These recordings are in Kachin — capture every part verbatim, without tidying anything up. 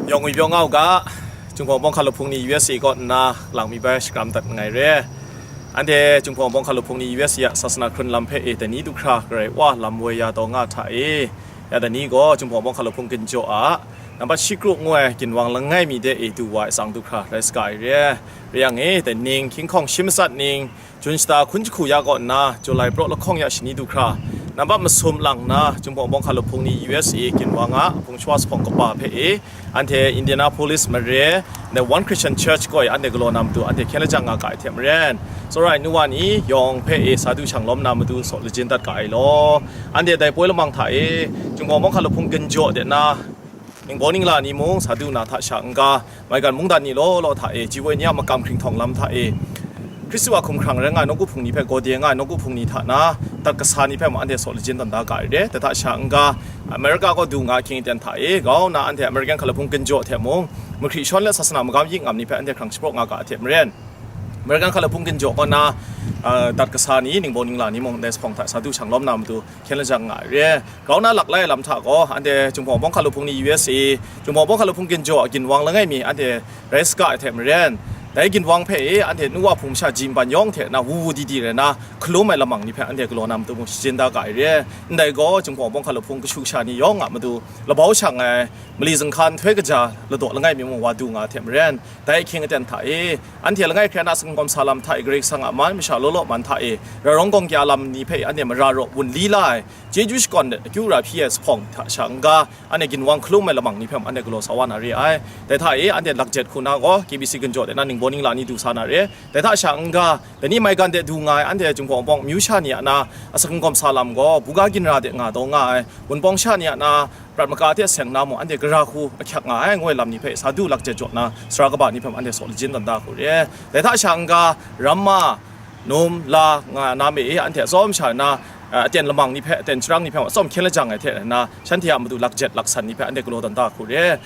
Yawng ngwi pyaw nga u ga, Jinghpaw Bawng Hkalup Hpung ni U S A kaw nna lang mi bai shakram dat nngai re. Anhte Jinghpaw Bawng Hkalup Hpung ni U S A a sasana hkrun lam hpe e dai ni du hkra Karai Wa lam woi ya taw nga hta e, ya dai ni gaw Jinghpaw Bawng Hkalup Hpung ginjaw a nambat shi kru ngu ai ginwang langai mi de e du wa ai tsang du hkra rai saga ai re. Rai yang e, dai ning hkying hkawng shi matsat ning, Jun shata hkun jahku ya kaw nna, July praw lahkawng ya shani du hkra, nambat masum lang nna, Jinghpaw Bawng Hkalup Hpung ni U S A ginwang a hpung shawa jahpawng kaba hpe e, anhte Indianapolis mare, the One Christian Church gaw e anhte galaw na matu anhte hkyen lajang nga ga ai hte maren, tsawra ai nu wa ni yawng hpe e sa du shang lawm na matu saw lajin dat ga ai law. Anhte dai poi lamang hta e, Jinghpaw Bawng Hkalup Hpung ginjaw de na, ningbaw ningla ni mung sa du na hta sha n-ga, maigan mungdan ni law law hta e, ji woi ni a makam hkringhtawng lam hta e, Hkristu a hkumhkrang rai nga ai nawku hpung ni hpe gawde nga ai nawku hpung ni hta na, dat kasa ni hpe mung anhte saw lajin tawn da ga ai re. Dai hta sha n-ga, America kaw du nga ahkying aten hta e, grau nna anhte American Hkalup Hpung ginjaw hte mung, mahkri shawn let sasana magam yik ngam ni hpe anhte hkrang shapraw nga ga ai hte maren, American Hkalup Hpung ginjaw kaw na, ah, dat kasa ni, ningbaw ningla ni mung ndai jahpawng hta sa du shang lawm na matu hkyen lajang nga ai re. Grau nna lak lai ai lam hta gaw, anhte Jinghpaw Bawng Hkalup Hpung ni U S A, Jinghpaw Bawng Hkalup Hpung ginjaw a ginwang langai mi anhte rai saga ai hte maren, dai ginwang hpe e anhte nu wa hpung masha ji nban yawng hte na wu wu di di rai na, hkalum ai lamang ni hpe anhte galaw na matu mung shajin da ga ai re. Ndai gaw, Jinghpaw Bawng Hkalup Hpung kashu kasha ni yawng a matu labau shang ai mali zinghka nhtoi kaja ladaw langai mi mung wa du nga ai hte maren, dai ahkying aten hta e, anhte langai hkrai na sagun kawmsa lam hta e, Karai Kasang a man masha law law man hta e, ra rawng gawng kya lam ni hpe anhte mara raw wunli la ai, chyeju shakawn let akyu ra hpyi ai jahpawng hta sha n-ga, anhte ginwang hkalum ai lamang ni hpe mung anhte galaw sa wa na re ai. Dai hta e, anhte lakjet hku na gaw, K B C ginjaw de na ningbaw ningla ni du sa na re. Dai hta sha n-ga, dai ni maigan de du nga ai anhte Jinghpaw Bawng amyu sha ni a na, a sagun kawmsa lam gaw, buga ginra de nga taw nga ai, Wunpawng sha ni a na, prat maka hte seng na mung anhte gara hku ahkyak nga ai, ngu ai lam ni hpe sa du lakjet jaw na, sara kaba ni hpe mung anhte saw lajin tawn da hku re. Dai hta sha n-ga, ramma, num, la nga na me e, anhte atsawm sha na, a, aten lamang ni hpe, aten sharang ni hpe mung atsawm hkyen lajang ai hte na, shanhte a matu lakjet laksan ni hpe anhte galaw tawn da hku re.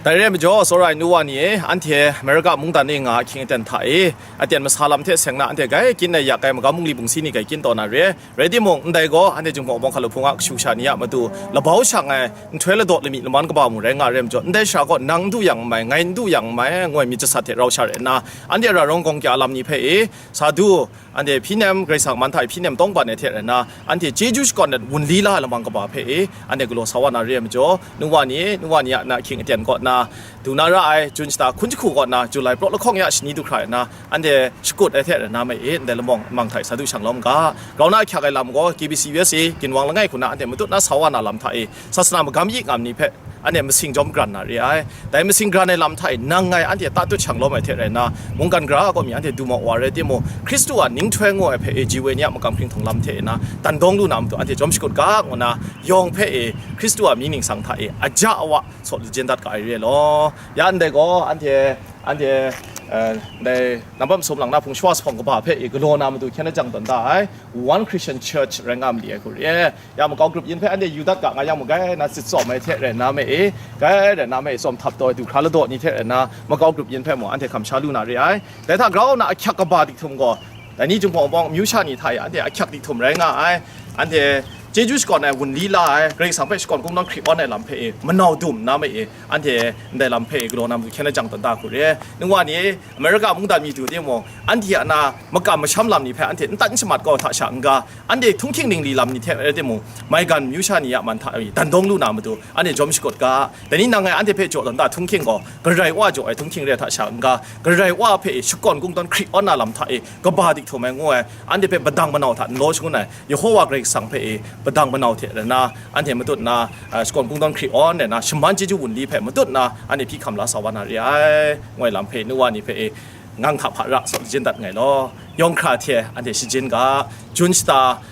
Dai re ai majaw, tsawra ai nu wa ni e, anhte America mungdan e nga ahkying aten hta e, aten masa lam hte seng na anhte grai kyin ai yak ai, magam bungli bungsi ni grai kyin taw na re. Rai timung, ndai gaw, anhte Jinghpaw Bawng Hkalup Hpung a kashu kasha ni a matu labau shang ai nhtoi ladaw lami laman kaba mung rai nga ai re ai majaw, ndai sha gaw nang n du yang n mai, ngai n du yang n mai, ngu ai myit jasat hte rau sha rai nna, anhte ra rawng gawng kya lam ni hpe e, sa du, anhte hpyi nem, Karai Kasang man hta e hpyi nem tawng ban ai hte rai nna, anhte chyeju shakawn let wunli la ai lamang kaba hpe e, anhte galaw sa wa na re ai majaw, nu wa ni, nu wa ni a na ahkying aten kaw nna, du na ra ai, Jun shata hkun jahku kaw nna, July praw lahkawng ya shani du hkra rai nna, anhte shakut ai hte rai nna me e, ndai lamawng lamang hta e sa du shang lawm ga. Grau nna ahkyak ai lam gaw, K B C U S A ginwang langai hku na anhte matut na sa wa na lam hta e, sasana magam yik ngam ni hpe, anhte masing jawm gran na re ai. Dai masing gran ai lam hta e nang ngai anhte tatut shang lawm ai hte rai nna, mungkan gara a kaw mi anhte du maw wa rai timung, Hkristu a ninghtoi ngu ai hpe e ji woi ni a makam hkringhtawng lam hte e na, dan dawng lu na matu anhte jawm shakut ga, ngu na, yawng hpe e Hkristu a mying ningsang hta e aja awa saw lajin dat ga ai re law. Ya ndai gaw, anhte, anhte, eh, ndai nambat masum lang na hpung shawa jahpawng kaba hpe e galaw na matu hkyen lajang tawn da ai, One Christian Church rai nga mali ai hku re. Ya makau grup yin hpe anhte yu dat ga nga yang mung, grai na tsit tsawm ai hte rai nna me e, grai rai nna me e, tsawm htap taw ai du hkra ladaw ni hte rai nna, makau grup yin hpe mung anhte hkam sha lu na re ai. Dai hta grau nna ahkyak kaba dik htum gaw, dai ni Jinghpaw Bawng amyu sha ni hta e anhte ahkyak dik htum rai nga ai. Anhte chyeju shakawn ai wunli la ai, Karai Kasang hpe shakawn kungdawn hkri awn ai lam hpe e manau dum nna me e, anhte ndai lam hpe e galaw na matu hkyen lajang tawn da hku re. Nu wa ni, America mungdan mi du timung, anhte a na makam masham lam ni hpe anhte n tan n shamat kau hta sha n-ga, anhte htunghking ningli lam ni hte rai timung, maigan amyu sha ni a man hta e dan dawng lu na matu, anhte jawm shakut ga. Dai ni nang ngai anhte hpe jaw tawn da htunghking gaw, Karai Wa jaw ai htunghking re hta sha n-ga, Karai Wa hpe e shakawn kungdawn hkri awn na lam hta e kaba dik htum ai ngu ai, anhte hpe padang manau hta n law shangun ai, Yehowa Karai Kasang hpe e padang manau hte rai nna, anhte matut nna, a, shakawn kungdawn hkri awn rai nna, shaman chyeju wunli hpe matut nna, anhte hpyi hkam la sa wa na re ai, ngu ai lam hpe nu wa ni hpe e, ngang hta hpa ra saw lajin dat nngai law. Yawng hkra hte anhte shajin ga, Jun shata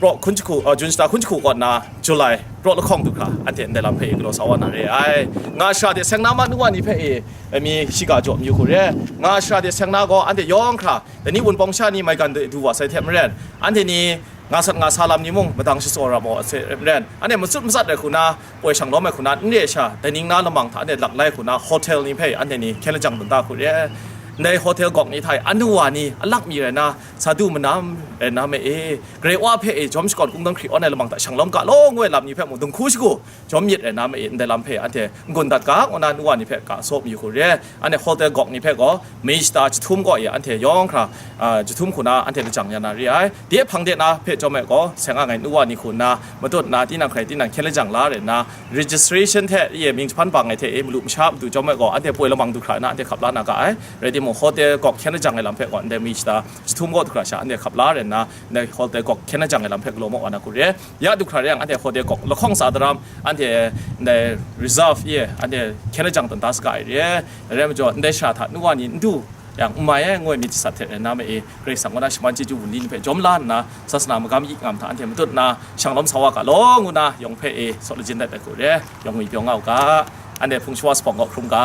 praw hkun jahku, a, Jun shata hkun jahku kaw nna, July praw lahkawng du hkra, anhte ndai lam hpe e galaw sa wa na re ai. Nga shara hte seng na ma nu wa ni hpe e, e mi shiga jaw mayu hku re. Nga shara hte seng na gaw, anhte yawng hkra, dai ni Wunpawng sha ni maigan de du wa sai hte maren, anhte ni nga sat nga sa lam ni mung madang shatsaw ra maw se maren, anhte matsut matsat ai hku na, poi shang lawm ai hku na, n re ai sha, dai ning na lamang hta anhte lak lai hku na, hotel ni hpe anhte ni hkyen lajang tawn da hku re. Ndai hotel gawk ni hta e, anu wa ni, alak mi rai na, sa du manam rai na me e, Karai Wa hpe e, jawm shakawn kungdawn hkri awn ai lamang hta shanglawm ga law ngu ai lam ni hpe mung, dinghku shagu jawm myit rai na me e, ndai lam hpe anhte n-gun dat ga, ngu na nu wa ni hpe ga saw mayu hku re. Anhte hotel gawk ni hpe gaw, May shata jahtum gaw e, anhte yawng hkra, a, jahtum hku na anhte lajang ya na re ai. De hpang de na hpe chyawm ai gaw, seng ang ai nu wa ni hku nna, matut na, tinang hkrai tinang hkyen lajang la rai nna, registration hte e mying jahpan bang ai hte e malu masha matu chyawm ai gaw, anhte poi lamang du hkra na anhte hkap la na ga ai. Rai timung, hotel gawk hkyen lajang ai lam hpe gaw, ndai May shata jahtum gaw du hkra sha anhte hkap la rai nna, ndai hotel gawk hkyen lajang ai lam hpe galaw maw wa na hku re. Ya du hkra re yang, anhte hotel gawk lahkawng sa daram, anhte ndai reserve e, anhte hkyen lajang tawn da saga ai re. Rai majaw, ndai shara hta nu wa ni n du yang, n mai ai ngu ai myit jasat hte rai na me e, Karai Kasang kaw na shaman chyeju wunli ni hpe jawm la nna, sasana magam yi ngam hta anhte matut nna, shanglawm sa wa ga law, ngu na yawng hpe e saw lajin dat ai hku re, yawng ngwi pyaw nga u ga, anhte hpung shawa sa hpawng gaw hkrum ga.